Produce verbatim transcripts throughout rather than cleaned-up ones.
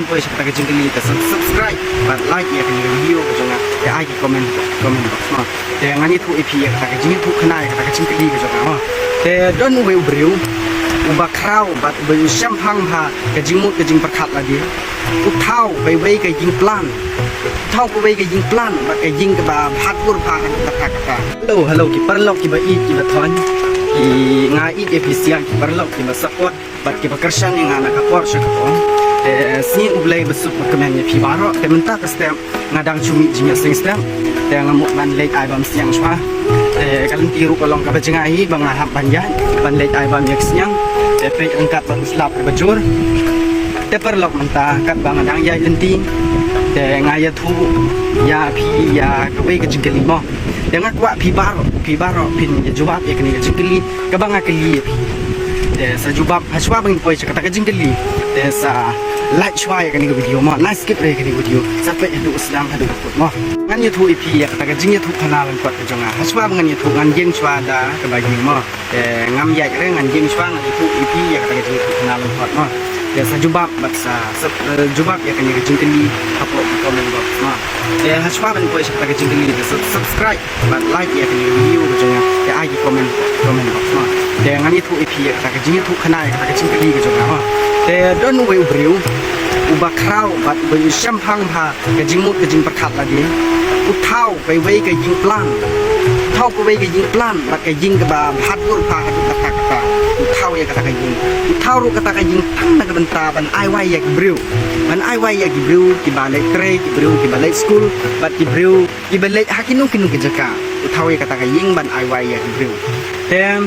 Poi sha kata ka jingkylli te sub-, subscribe bad like ïa kane ka video ka jong nga. Te ai ki comment, comment box mo. Te ngan ïathuh ïa phi ïa kata ka jingïathuh khana ïa kata ka jingkylli ka jong nga mo. Te don uwei u briew uba khraw bad uba u shemphang bha ka jingmut ka jingpyrkhat lade. U thaw kawei ka jingplan. U thaw kawei ka jingplan bad ka jing kaba bhadur bha ha kata kata. Hello, hello ki paralok kiba ïeit kiba thoiñ. Ki nga ïeit ïa phi sha ki paralok kiba support bad kiba kyrshan ïa nga na ka por sha ka por. Te sngi U Blei ba suk ba kmen ïa phi baroh. Te mynta ka step nga dang shu mih jingïaseng step. Te nga mut ban leit ai bam sniang shuwa. Te ka lynti ruh ka long kaba jngai hi ba nga hap ban ïaid ban leit ai bam ïa ka sniang. Te peit ryngkat bad u slap kaba jur. Te paralok mynta katba nga dang ïaid lynti te nga ïathuh ïa phi ïa kawei ka jingkylli mo. Te nga kwah phi baroh, phi baroh phin ïa jubab ïa kane ka jingkylli kaba nga kylli ïa phi. Te sa jubab ha shuwa ba ngin poi sha kata ka jingkylli. Te sa like shuwa ïa kane ka video mo. Nice skip ïa kane ka video. Sa peit haduh sdang haduh kut mo. Ngan ïathuh ïa phi ïa kata ka jingïathuh khana lyngkot ka jong nga. Ha shuwa ba ngan ïathuh ngan ïeng shuwa da kaba ïeng mo. Te ngam ïaid re ngan ïeng shuwa ngan ïathuh ïa phi ïa kata ka jingïathuh khana lyngkot mo. Te sa jubab bad sa, sa, eh, jubab ïa kane ka jingkylli hapoh ka comment box mo. Te ha shuwa ban poi sha kata ka jingkylli te sub-, subscribe bad like ïa kane ka video ka jong nga. Te ai ki comment, comment box mo. Te ngan ïathuh ïa phi ïa kata ka jingïathuh khana ïa kata ka jingkylli ka jong nga mo. Te don uwei u briew uba khraw bad uba u shemphang bha ka jingmut ka jingpyrkhat lade. U thaw kawei ka jingplan. U thaw kawei ka jingplan bad ka jing kaba bhadur bha haduh katta katta. U thaw ïa kata ka jing. U thaw ruh kata ka jing tang na ka bynta ban ai wai ïa ki briew. Ban ai wai ïa ki briew kiba leit trei, ki briew kiba leit skul bad ki briew kiba leit ha kino kino ki jaka. U thaw ïa kata ka jing ban ai wai ïa ki briew. Te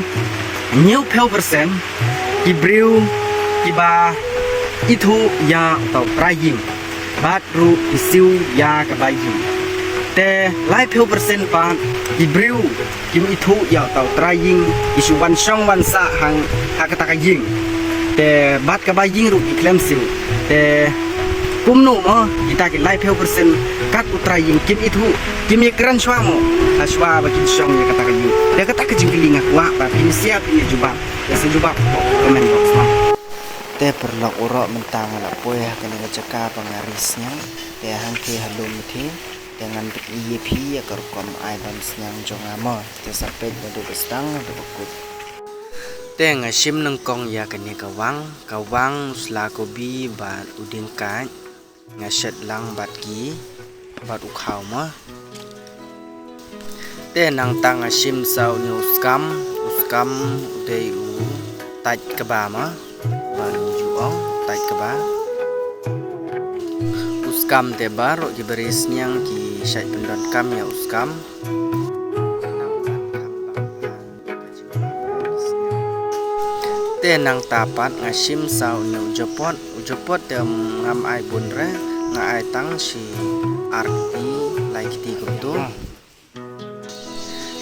hynñiewphew percent ki briew kiba ithuh ïa uta u trai ïing bad ruh ki siew ïa ka bai ïing. Te laiphew percent pat ki briew kim ithuh ïa uta u trai ïing, ki shu wan shong wan sah hang ha kata ka ïing. Te bad ka bai ïing ruh ki khlem siew. Te kumno mo kita ki laiphew percent kat u trai ïing kim ithuh, kim ïakren shuwa mo ha shuwa ba kin shong ïa kata ka ïing. Te kata ka jingkylli nga kwah ba phin share phin ïa jubab. Te sa jubab hapoh comment box mo. Te paralok, baroh mynta nga la poi ha kane ka jaka ba nga ri sniang. Te hangtei ha lum te te ngan pyni ïa phi ïa ka rukom ai bam sniang jong nga mo. Te sa peit naduh ba sdang haduh ba kut. Te nga shim nyngkong ïa kane ka wang, ka wang, u sla kobi bad u dieng kait. Nga shet lang bad ki, bad u khaw mo. Te nangta nga shim sa une u skam, u skam u dei u tait kba mo. Ban ju ong tait kba. U skam te baroh kiba ri sniang ki shait pyndonkam ïa u skam. Te nangta pat nga shim sa une u japot, u japot te ngam ai bun re, nga ai tang shi ar kti, lai kti kumtu.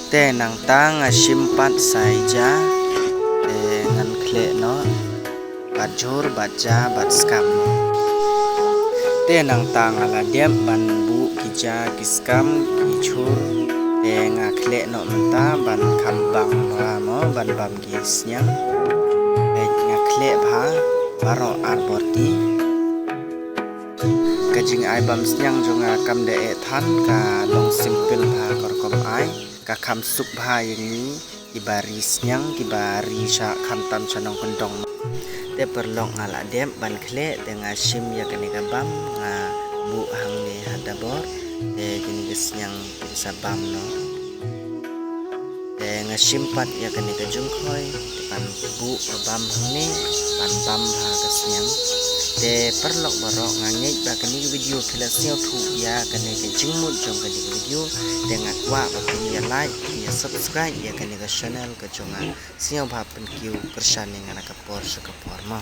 Te nangta nga shim pat sa i ja, te ngan khleh noh bad jhur bad ja bad skam. Te nangta nga la dep ban buh ki ja ki skam ki jhur, te nga khleh noh mynta ban kham bang bha mo ban bam ki sniang. Te nga khleh bha baroh ar bor ti. Ka jingai bam sniang jong nga kam da eh than, ka long simple bha ka rukom ai, ka kham suk bha ïa ngi kiba ri sniang, kiba ri sha khamtam sha nongkyndong. Te paralok, nga la dep ban khleh, te nga shim ïa kane ka bam, nga buh hangne ha dabor, te kine ki sniang kin sa bam noh. Te nga shim pat ïa kane ka jingkhoi, te ban buh ka bam hangne, ban bam ha ka sniang. Te paralok baroh, nga ngeit ba kane ka video phi la sngewthuh ïa kane ka jingmut jong kane ka video. Te nga kwah ba phin ïa like, phin ïa subscribe ïa kane ka channel ka jong nga. Sngewbha pynkiew kyrshan ïa nga na ka por sha ka por mo.